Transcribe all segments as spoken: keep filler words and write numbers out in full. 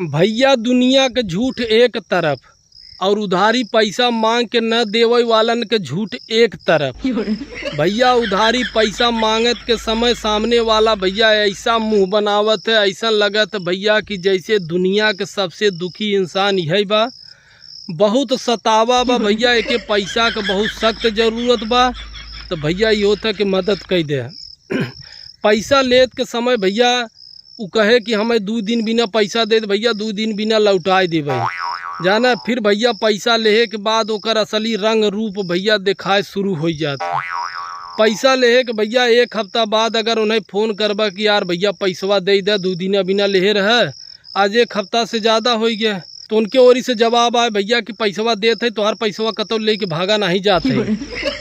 भइया, दुनिया के झूठ एक तरफ और उधारी पैसा मांग के न देवे वालन के झूठ एक तरफ। भइया, उधारी पैसा मांगत के समय सामने वाला भइया ऐसा मुंह बनावत है, ऐसा लगत भइया कि जैसे दुनिया के सबसे दुखी इंसान यही बा। बहुत सतावा बा भइया, एके पैसा के बहुत सख्त जरूरत बा। तो भइया, इहो था कि मदद कई दे। पैसा लेत के समय भइया उ कहे कि हमें दू दिन बिना पैसा दे दे भइया, दू दिन बिना लौटाए दे भाई। जाना, फिर भइया पैसा लेहे के बाद ओकर असली रंग रूप भइया देखाए शुरू हो जात। पैसा लेहे के भइया एक हफ्ता बाद अगर उन्हें फोन करबा कि यार भइया पैसवा दे दे, दू दिन बिना लेहे रहे, आज एक हफ्ता से ज्यादा हो गया, तो उनके ओरी से जवाब आए भइया कि पैसवा देत है, तोहार पैसवा कतौ लेके भागा नहीं जात है।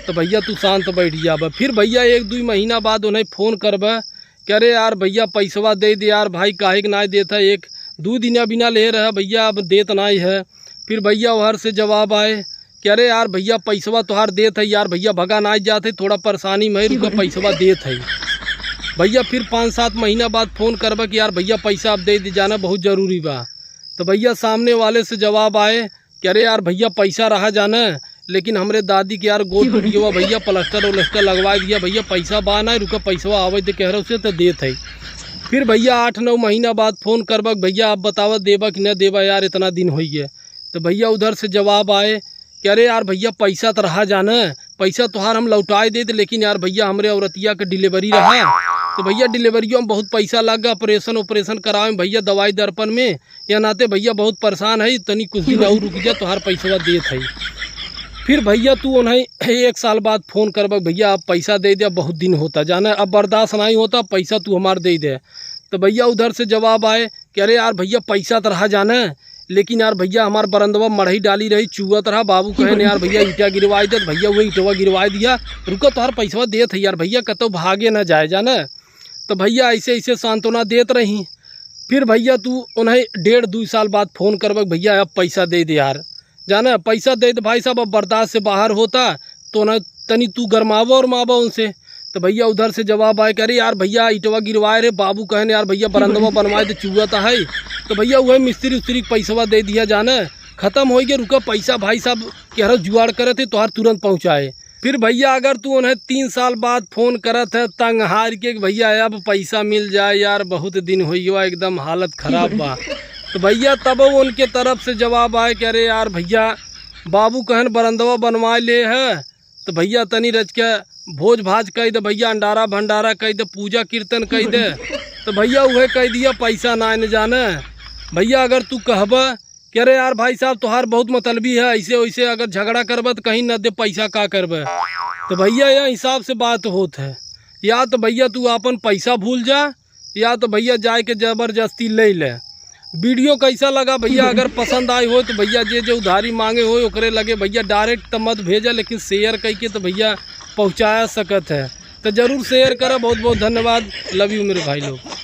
तो भइया तू शांत बैठ जाबा। फिर भइया एक दुई महीना बाद उन्हें फोन करबा कि अरे यार भइया पैसवा दे दे यार भाई, काहे के नाय देत है, एक दू दिना बिना ले रहा भइया, अब देत नाय है। फिर भइया ओहर से जवाब आए कि अरे यार भइया पैसवा तोहार देत है यार भइया, भगा नाय जात है, थोड़ा परेशानी में है, रुका पैसवा देत है। भइया फिर पाँच सात महीना बाद फोन करबा कि यार भइया पैसा अब दे दे जाना, बहुत जरूरी बा। तो भइया सामने वाले से जवाब आए कि अरे यार भइया पैसा रहा जाना, लेकिन हमरे दादी के यार गोड़ टूट गवा भइया, प्लास्टर उलस्टर लगवा दिया भइया, पैसा बा ना, रुका पैसवा आवे दे कह रहे उसे तो देत है। फिर भइया आठ नौ महीना बाद फोन करबा कि भइया आप बतावा देबा कि न देबा यार, इतना दिन होई गए। तो भइया उधर से जवाब आए कि अरे यार भइया पैसा तो रहा जाना, पैसा तोहार हम लौटाए देत, लेकिन यार भइया हमरे औरतिया के डिलीवरी रहा, तो भइया डिलीवरियो में बहुत पैसा लग गया, ऑपरेशन ऑपरेशन करावे में भइया, दवाई दर्पण में, या नाते भइया बहुत परेशान है, तनी कुछ दिन और रुक जा, तोहार पैसवा देत है। फिर भइया तू उन्हें एक साल बाद फोन करबा, भइया आप पैसा दे दे, बहुत दिन होता जाना, अब बर्दाश्त नहीं होता, पैसा तू हमार दे दे। तो भइया उधर से जवाब आए कि अरे यार भइया पैसा तो रहा जाना, लेकिन यार भइया हमार बरंदवा मढ़ई डाली रही, चुअत रहा, बाबू कहे ने यार भइया ईटा गिरवाई देत, भइया वो ईटवा गिरवाई दिया, रुका तोहार पैसवा देत है यार भइया, कतौ भागे ना जाए जाना। तो भइया ऐसे ऐसे सांत्वना देत रही। फिर भइया तू उन्हें डेढ़ दुई साल बाद फोन करबा कि भइया अब पैसा दे दे यार, जाना पैसा दे दे भाई साहब, अब बर्दाश्त से बाहर होता, तो ना तनी तू गरमावा और मावा उनसे। तो भइया उधर से जवाब आए कि अरे यार भइया ईटवा गिरवाए रे, बाबू कहे ने यार भइया बरंदवा बनवाए दे, चुअत है। तो भइया वह मिस्त्री उस्त्री के पैसवा दे दिया जाना, खत्म हो गया, रुका पैसा भाई साहब के हर जुगाड़ करत है, तोहार तुरंत पहुँचाए। फिर भइया अगर तू उन्हें तीन साल बाद फोन करत है तंग हार के कि भइया अब पैसा मिल जाए यार, बहुत दिन हो गया, एकदम हालत खराब बा, तो भइया तब उनके तरफ से जवाब आए कि अरे यार भइया बाबू कहन बरंदवा बनवाए ले है, तो भइया तनी रच के भोज भाज कई दे भइया, अंडारा भंडारा कई दे, पूजा कीर्तन कई दे। तो भइया उहे कई दिया पैसा ना न जाने। भइया अगर तू कहबा कि अरे यार भाई साहब तोहार बहुत मतलबी है, ऐसे वैसे अगर झगड़ा करबा तो कहीं न दे पैसा, का करबे? तो भइया यह हिसाब से बात होत है, या तो भइया तू आपन पैसा भूल जा, या तो भइया जाए के जबरदस्ती ले ले। वीडियो कैसा लगा भइया? अगर पसंद आई हो तो भइया जे जे उधारी मांगे हो ओकरे लगे भइया डायरेक्ट तो मत भेजा, लेकिन शेयर करके तो भइया पहुँचाया सकत है, तो जरूर शेयर करा। बहुत बहुत धन्यवाद, लव यू मेरे भाई लोग।